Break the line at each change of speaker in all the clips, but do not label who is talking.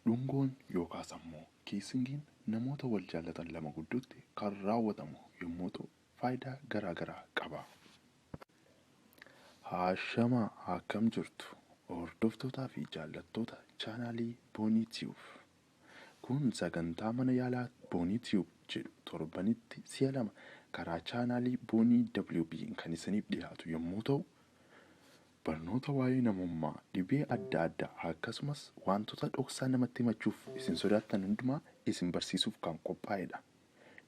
Dhungoon yookaas ammoo kissingiin namoota wal jaallatan lama gidduutti kan raawwatamu yommuu ta'u, faayidaa garaa garaa qaba. Haashamaa, akkam jirtu, hordoftootaa fi jaallattoota chaanaalii Boonii Tube. Kun sagantaa Mana Yaalaa Boonii Tube jedhu torbanitti si'a lama karaa chaanaalii Boonii WB kan isiniif dhiyaatu yommuu ta'u, barnoota waa'ee namummaa, dhibee adda addaa, akkasumas wantoota dhoksaa namatti himachuuf isin sodaattan hundumaa isin barsiisuuf kan qophaa'edha.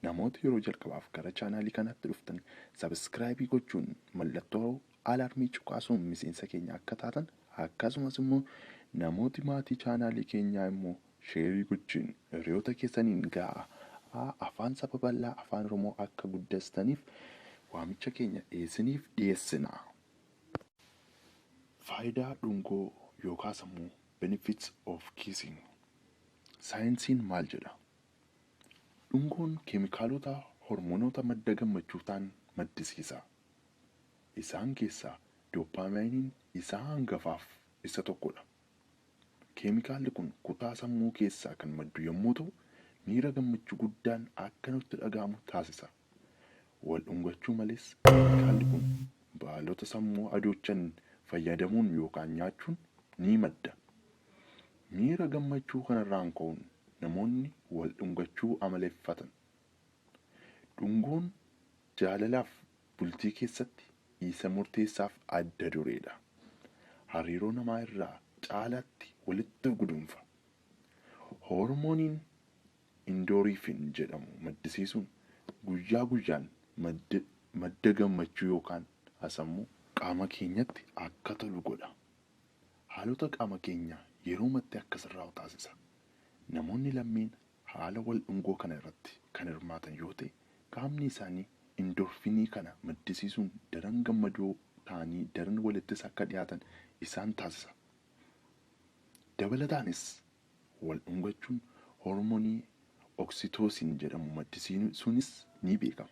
Namoota yeroo jalqabaaf gara chaanaalii kanaatti dhuftan subscribe gochuun mallattoo alarmii cuqaasuun miseensa keenya akka taatan, akkasumas immoo namooti maatii chaanaalii keenyaa immoo share gochuun hiriyoota keessaniin ga'a. Afaan saba bal'aa Afaan Oromoo akka guddistaniif waamicha keenya isiniif dhiyeessina. Faayidaa dhungoo yookaas immoo benefits of kissing. Saayinsiin maal jedha? Dhungoon keemikaalota hormoonota madda gammachuu ta'an maddisiisa. Isaan keessaa dopaminiin isa hangafaaf isa tokkodha. Keemikaalli kun kutaa sammuu keessaa kan maddu yommuu ta'u, miira gammachuu guddaan akka nutti dhaga'amu taasisa. Wal dhungachuu malees, keemikaalli kun baalota sammuu adoochan fayyadamuun yookaan nyaachuun ni madda. Miira gammachuu kanarraan ka'uun namoonni wal dhungachuu amaleeffatan. Dhungoon jaalalaaf bultii keessatti isa murteessaaf adda dureedha. Hariiroo namaa irraa caalaatti walitti gudunfa. Hormooniin endorphin jedhamu maddisiisuun guyyaa guyyaan madda gammachuu yookaan sammuu qaama keenyatti akka tolu godha. Haalota qaama keenyaa yeroomatti akka sirraa'u taasisa. Namoonni lammeen haala wal dhungoo kana irratti kan hirmaatan yoo ta'e, qaamni isaanii endorphinii kana maddisiisuun daran gammadoo ta'anii daran walittis akka dhiyaatan isaan taasisa. Dabalataanis, wal dhungachuun hormoonii oxytocin jedhamu maddisiisuunis ni beekama.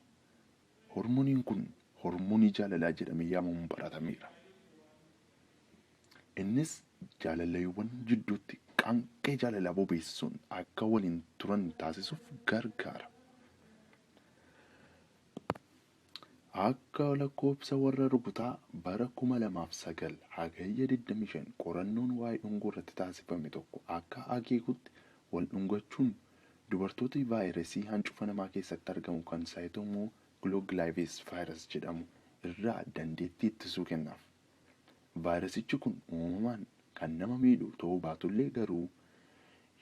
Hormooniin kun hormoonii jaalalaa jedhamee yaamamuun baratameera. Innis jaalalleewwan jidduutti qaanqee jaalalaa bobeessuun akka waliin turan taasisuuf gargaara. Akka lakkoofsa warra rukutaa bara 2009 Hagayya 25 qorannoon waa'ee dhungoo irratti taasifame tokko akka akeekutti, wal dhungachuun dubartoota vaayirasii hancufa namaa keessatti argamu kan cytomegalovirus jedhamu irraa dandeettii ittisuu kennaaf. Vaayirasichi kun uumamaan kan nama miidhu ta'uu baatullee, garuu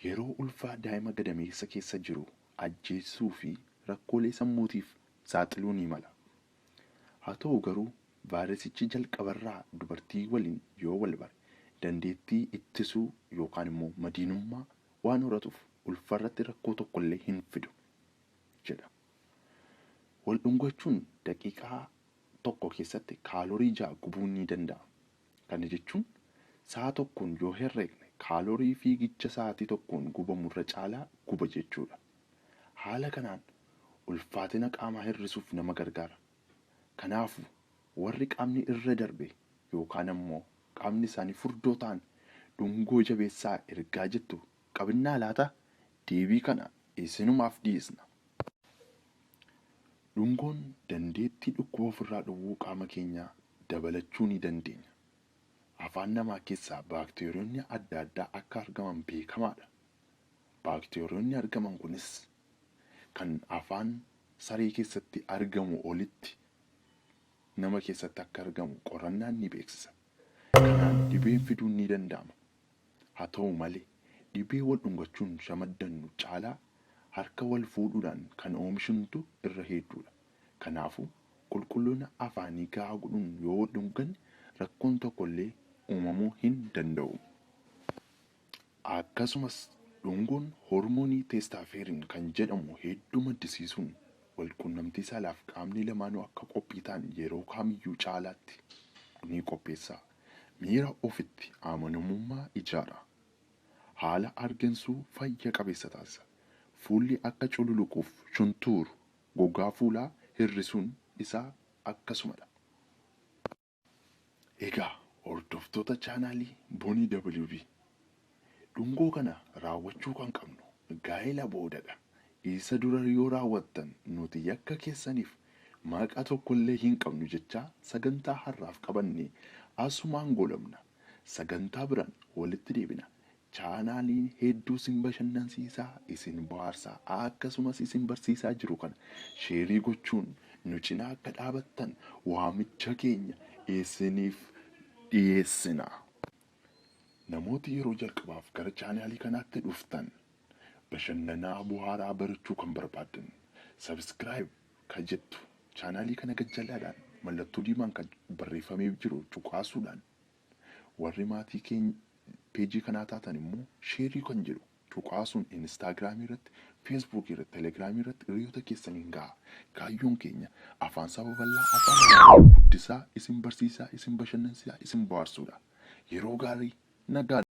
yeroo ulfaa daa'ima gadameessa keessa jiru ajjeesuu fi rakkoolee sammuutiif saaxiluu ni mala. Haa ta'u garuu, vaayirasichi jalqabarraa dubartii waliin yoo wal bare dandeettii ittisuu yookaan immoo madiinummaa waan horatuuf ulfarratti rakkoo tokkollee hin fidu jedha. Wal dhungachuun daqiiqaa tokko keessatti kaalorii 6 gubuun ni danda'a. Kana jechuun sa'a tokkoon yoo herreegne kaalorii fiigicha sa'aatii tokkoon gubamurra caalaa guba jechuudha. Haala kanaan ulfaatina qaamaa hir'isuuf nama gargaara. Kanaafuu warri qaamni irra darbe yookaan ammoo qaamni isaanii furdoo ta'an dhungoo jabeessaa ergaa jettu qabinnaa laata? Deebii kana isinumaaf dhiisna. Dhungoon dandeettii dhukkuba ofirraa dhowwuu qaama keenyaa dabalachuu ni dandeenya. Afaan namaa keessaa baakteeriyoonni adda addaa akka argaman beekamaadha. Baakteeriyoonni argaman kunis kan afaan saree keessatti argamu olitti nama keessatti akka argamu qorannaan ni beeksisa. Kanaan dhibeen fiduun ni danda'ama. Haa ta'u malee, dhibee wal dhungachuun shamaddannu caalaa harka wal fuudhuudhaan kan oomishnutu irra hedduudha. Kanaafuu qulqullina afaanii gahaa godhuun yoo wal dhunganne rakkoon tokkollee uumamuu hin danda'u. Akkasumas dhungoon hormoonii testosterone kan jedhamu hedduu maddisiisuun wal quunnamtii saalaaf qaamni lamaanuu akka qophii ta'an yeroo kamiyyuu caalaatti ni qopheessa. Miira ofitti amanamummaa ijaara. Haala argansuu fayya qabeessa taasisa. Fuulli akka cululuquuf shuntuuru gogaa fuulaa hir'isuun isaa akkasumadha. Egaa, hordoftoota chaanaalii Boonii WB, Dhungoo kana raawwachuu kan qabnu gaa'ela boodadha. Isa dura yoo raawwattan nuti yakka keessaniif maqaa tokkollee hin qabnu jechaa sagantaa har'aaf qabanne asumaan goolabna. Sagantaa biraan walitti deebina. Chaanaaliin hedduu isin bashannansiisaa, isin bohaarsaa, akkasumas isin barsiisaa jiru kana share gochuun nu cinaa akka dhaabattan waamicha keenya isiniif dhiyeessina. Namooti yeroo jalqabaaf gara chaanaalii kanaatti dhuftan, bashannanaa bohaaraa barachuu kan barbaaddan, subscribe kan jettu chaanaalii kana gajjallaadhaan mallattoo diimaan kan barreeffamee jiru cuqaasuudhaan, warri maatii keenya peejii kanaa taatan immoo share kan jedhu cuqaasuun Instagramii irratti, Facebookii irratti, Telegramii irratti hiriyoota keessaniin ga'a. Kaayyoon keenya afaan saba bal'aa, afaan guddisaa, isin barsiisaa, isin bashannansiisaa, isin bohaarsuudha. Yeroo gaarii, nagaa.